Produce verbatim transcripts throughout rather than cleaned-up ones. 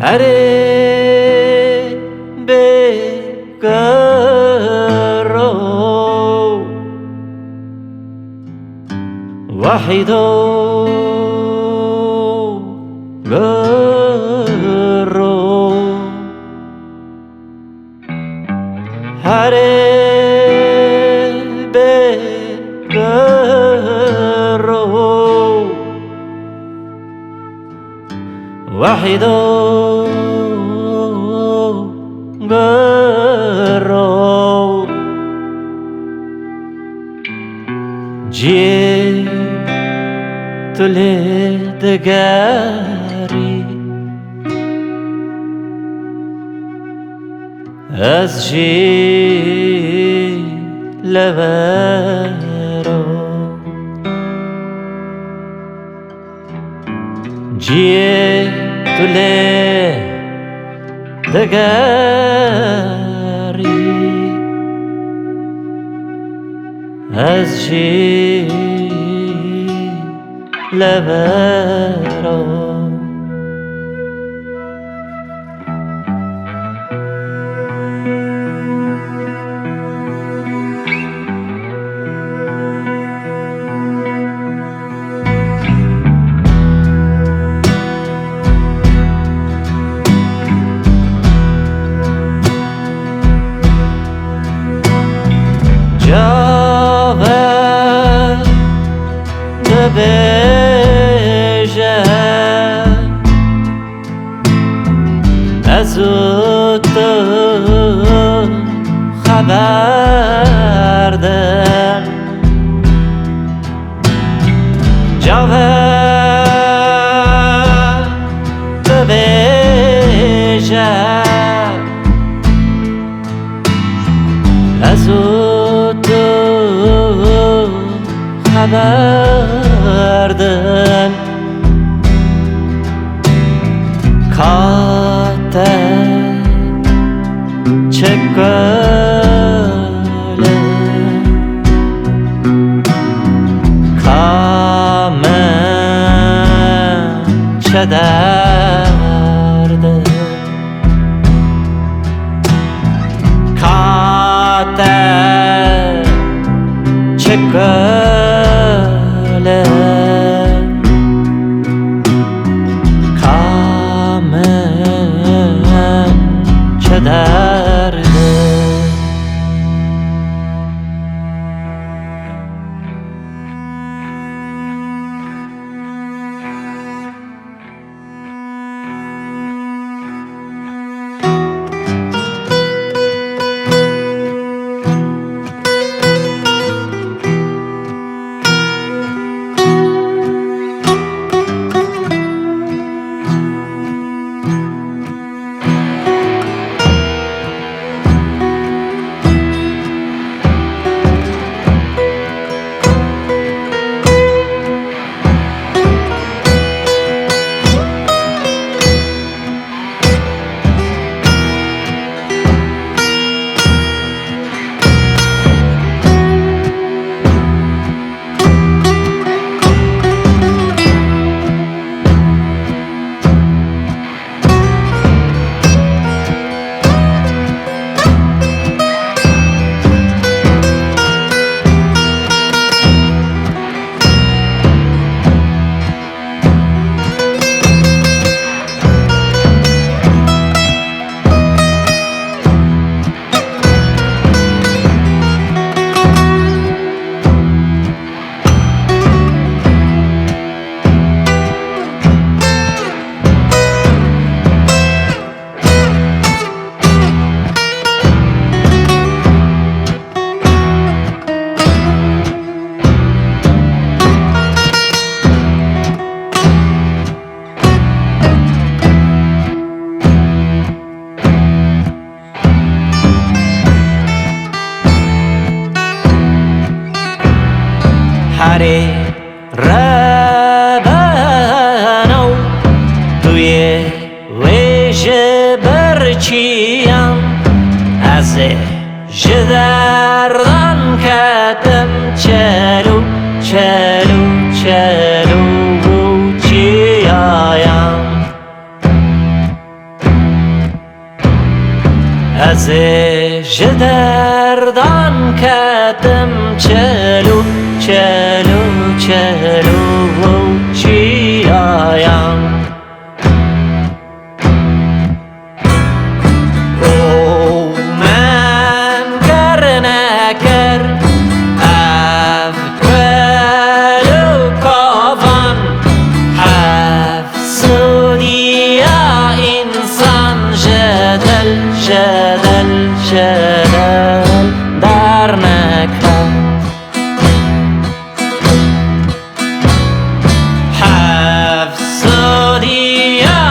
Herê bê gero, Wahîdo gero. Herê bê gero, Wahîdo gero. Ciyê tu lê digerî, ez jî lê vero. Ciyê tu lê digerî, ez jî lê vero. Cave dibêje, ez û tu xeber din. Cave dibêje, ez û tu xeber din. Ka te çi kule, ka min çi derdin. Ka te çi kule, ka min çi derdin. Herê rebeno, tu yê wê ji ber çiyan, ez ê ji derdan ketim çelo, çelo, çelo û çiyayan. Zê ji derdan ketim çelû, çelû, çelû çiyayan. Û min ger neker ev kel û kavan, ev Sûdiya însan ji del, ji del, ji del derneket. Heft Sûdiya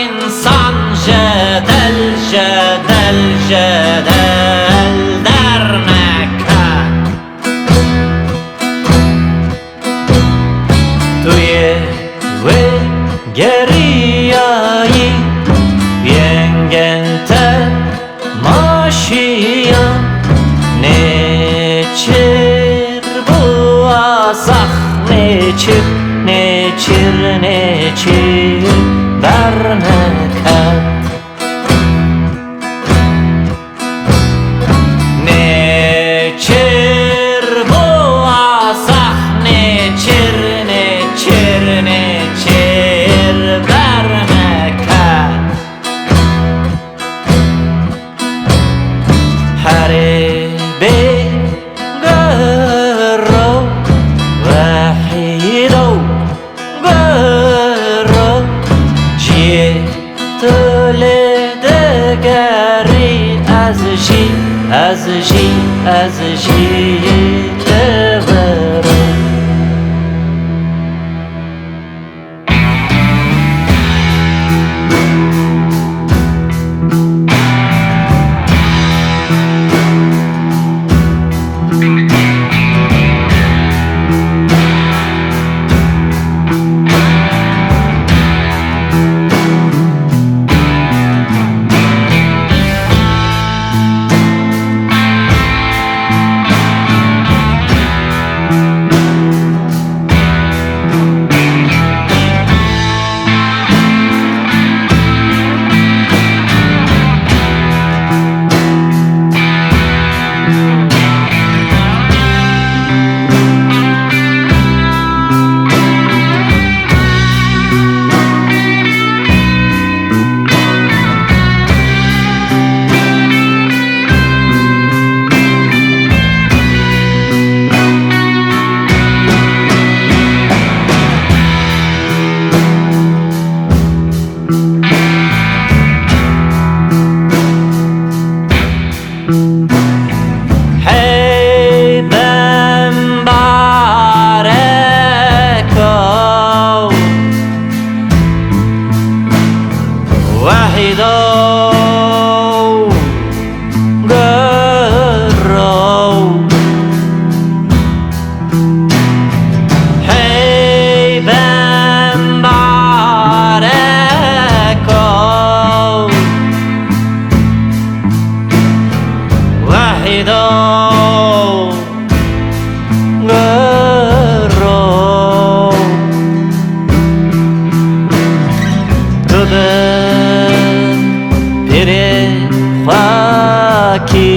însan ji del, ji del, ji del derneket. Tu yê wê geriyayî, yengên te maşiyan. Nêçîr bû asax, nêçîr, nêçîr, nêçîr derneket. Nêçîr bû asax, nêçîr, nêçîr, nêçîr derneket. Herê bê gero, wehîdo gero, ciyê tu lê digerî, ez jî, ez jî, ez jî li wir im. Hey bembareko, wehido gero. Hey bembareko, wehido gero. Tu bi pîrê xwe kî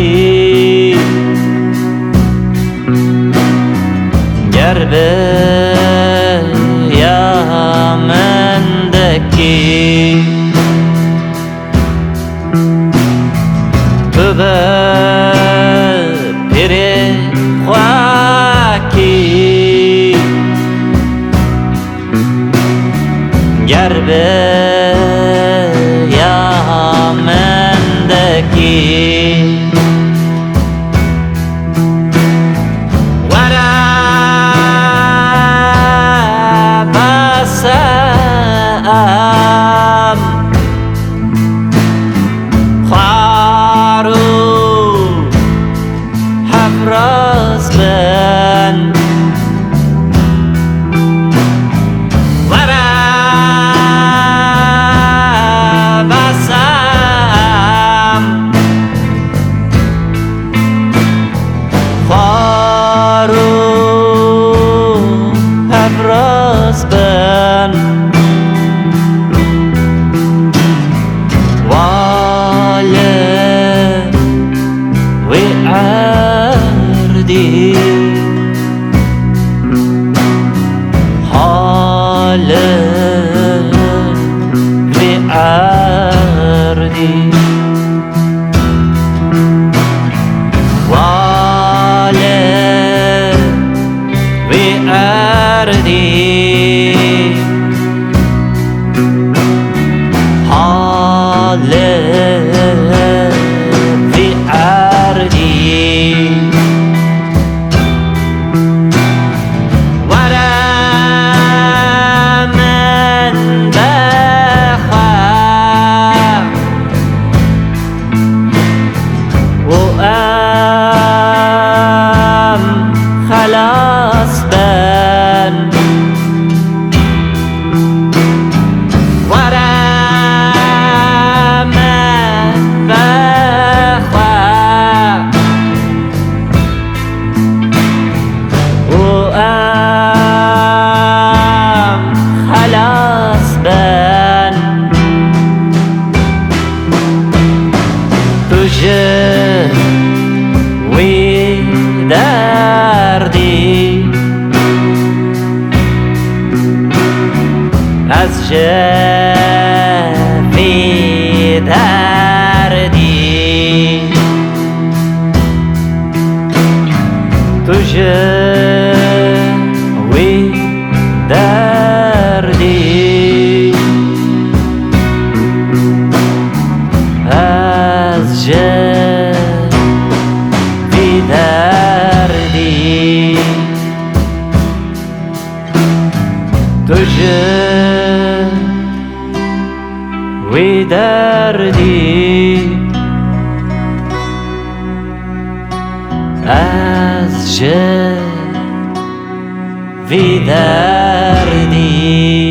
Ger bi ya min dekî, tu bi pîrê xwe kî. Ger bi ya min dekî, were bes em xwar û hevraz bin. Were bes em xwar û hevraz bin. Wale Ez ji vî derdî, tu ji wî derdî, ez ji vî derdî, tu ji wî derdî, ez ji vî derdî.